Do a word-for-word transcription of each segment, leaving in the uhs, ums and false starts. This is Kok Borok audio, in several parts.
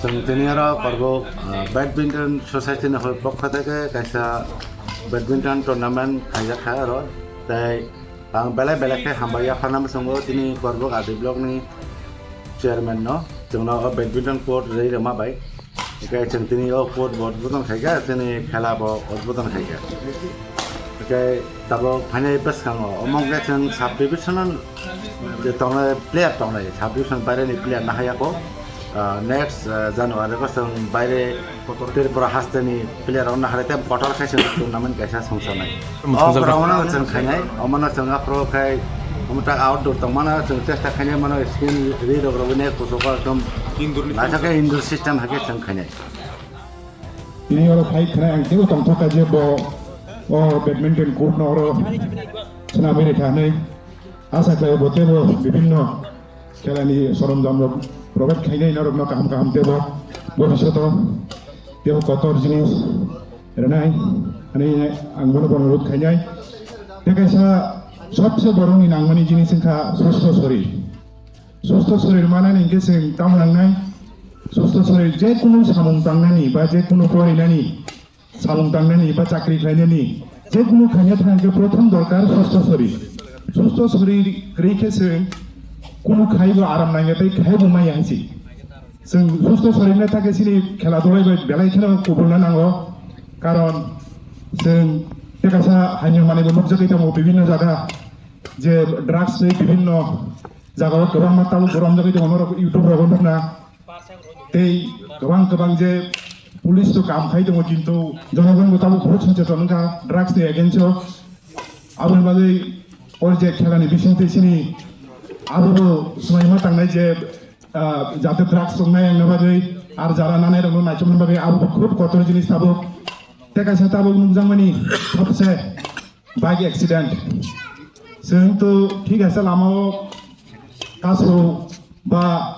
Chwng tini oro Korbuk, ah, Badminton Society ni hoi pokha theke kaisa badminton tournament khaijak kha oro. Tei ang belai belai khe hambai yapharna muchungo tini Korbuk R D block ni chairman no, chwngno o badminton court rwi rwma bai. Hingke chwng tini o court bo udbodon khaikha, chini khela bo udbodon khaikha. Hingke tabok phainai bwskango omo hingke chwng sub divisional je tongnai player tongnai, sub division baireni player nahaiya ko. Ah, next, ah, January o chwng baire Tripura hasteni player rok nahare te kotor khe chwng tournament kaisa songsanai. O program no chwng khainai, omono chwng aphuru khai omo tak outdoor tongmano chwng chesta khainai mano screen ri rok rwbini kuchugo ekdom naithok khe indoor system hai khe chwng khainai. Tini oro phai khwnai ang teibo tongthok kha je bo o badminton court no oro swnamwi rwkha hinwi asa khlai bo teibo bibhinno khelani soromjam rok provide khainai norokno kaham kaham teibo bhobishoto teibo kotor jinis rwnai hinwi ang bono onurudh khainai. Tei kaisa sobse borokni nangmani jinis wngkha susto sorir. Susto sorir manani hingke chwng tamo nangnai? Susto sorir je kunu samung tangnani ba je kunu porinani, samung tangnani ba chakri khlainani, je kunu khaina thang khe prothom dorkar susto sorir. Susto sorir kwrwi khe chwng kunu khaibo aram nangya tei khaibo maya hai se. Chwng susto sorir wngna thang khe chini khela dulai bai belai kheno kubulna nango. Karon chwng tei kaisa hamya manwi bo nukjagwi tongo bibhinno jaga je drugs tei bibhinno jagao kwbangma tabuk romjagwi tongo, norok YouTube rogo nukna. Tei kwbang kwbang je police to kam khai tongo, kintu jonogon bo tabuk bohut socheton wngkha drugs ni against o. Aboni bagwi o je khelani bisingtwi chini abobo swmaima tangnai je, ah, jate drugs tongnai wngna bagwi ar jara nanai rokno naichomna bagwi abo khub kotor jinis tabuk. Tei kaisa tabuk nukjakmani thopse bike accident. Chwng to thik ase lamao kasu ba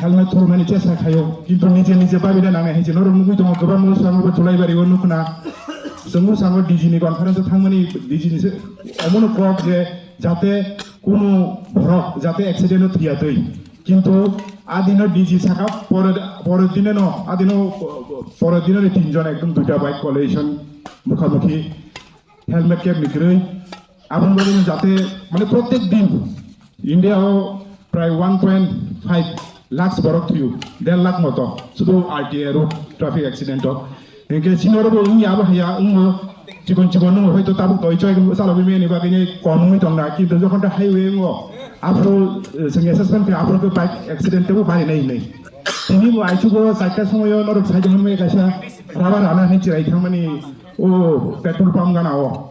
helmet thurmani chesta khaio, kintu nije nije babina nangnai hai se norok nugwi tongo, kwbangma swkango bo Julaibari o nukna. Chwng bwskango D G ni conference o thangmani D G ni se omono kok je jate kunu borok jate accident o thwiya twi. Kintu adino D G saka pore, pore dine no, adino pore dine no tinjon ekdom duita bike collision mukhamukhi. Helmet khe mikrwi. Aboni bagwi jate, mane, protek din India o prai one point five lakhs borok thwiyo, der lakh moto, sudu R T I road traffic accident o. Hinkhe sini oro bo wngya abo haya, wngmo chikon chikon wngmo, hoito tabuk doi choi chalogwi mani bagwi ni kom wngwi tongna, kintu jokhon ta highway wngo, aphuru, eh, chwng assessment khe aphuru khe bike accident teibo bari nai hinwi. Tini bo aichugo chaita somoyo norok sai tongmani kaisa rubber rana hinwi chirai thangmani o petrol pump gana o.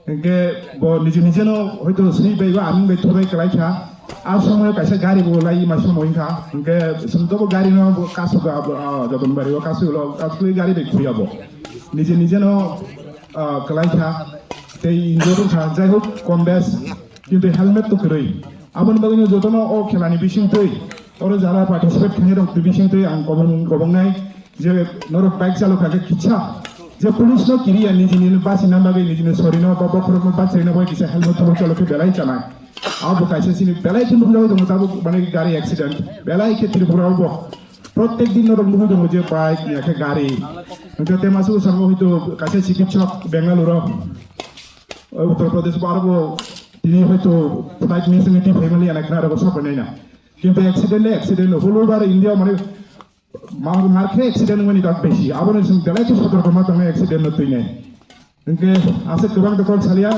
Hinkhe bo nije nije no hoito swi bai ba aming bai thubai kwlai kha. A somoy kaisa gari bo lai ma somoy wngkha. Hinkhe chwng to bo gari no bo kasu ga, ah, joton bari o kasu lo, kasu gari bai khuya bo. Nije nije no, ah, kwlai kha. Tei injured wngkha. Jai hok, kom bes. Kintu helmet to kwrwi. Aboni bagwi no jotono o khelani bisingtwi, oro jara participate khainai rok bisingtwi ang kobong, kobongnai je norok bike chalok kha khe kisa je police no kiriya nijini bachina bagwi, nijini sorino ba bokhorokno bachina bagwi kisa helmet thubuk chalok khe belai chanai. Abo kaisa chini belai khe nukjagwi tongo tabuk, mane, gari accident belai khe Tripura o bo. Protek din norok nugwi tongo je bike ya khe gari. Hwnkhe tei masa bwskango hoito kaisa chikitsak Bengaluru o, Uttar Pradesh o, aro bo tini hoito flight miss wngwi twi phaimani ya nai khna aro bo sok phainai na. Kintu accident le accident no, all over India, mane, mar, mar khe accident wngmani tak besi. Abono chwng belai khe sotorko ma tongnai accident no twinai. Hwnkhe aswk kwbang dokol salia.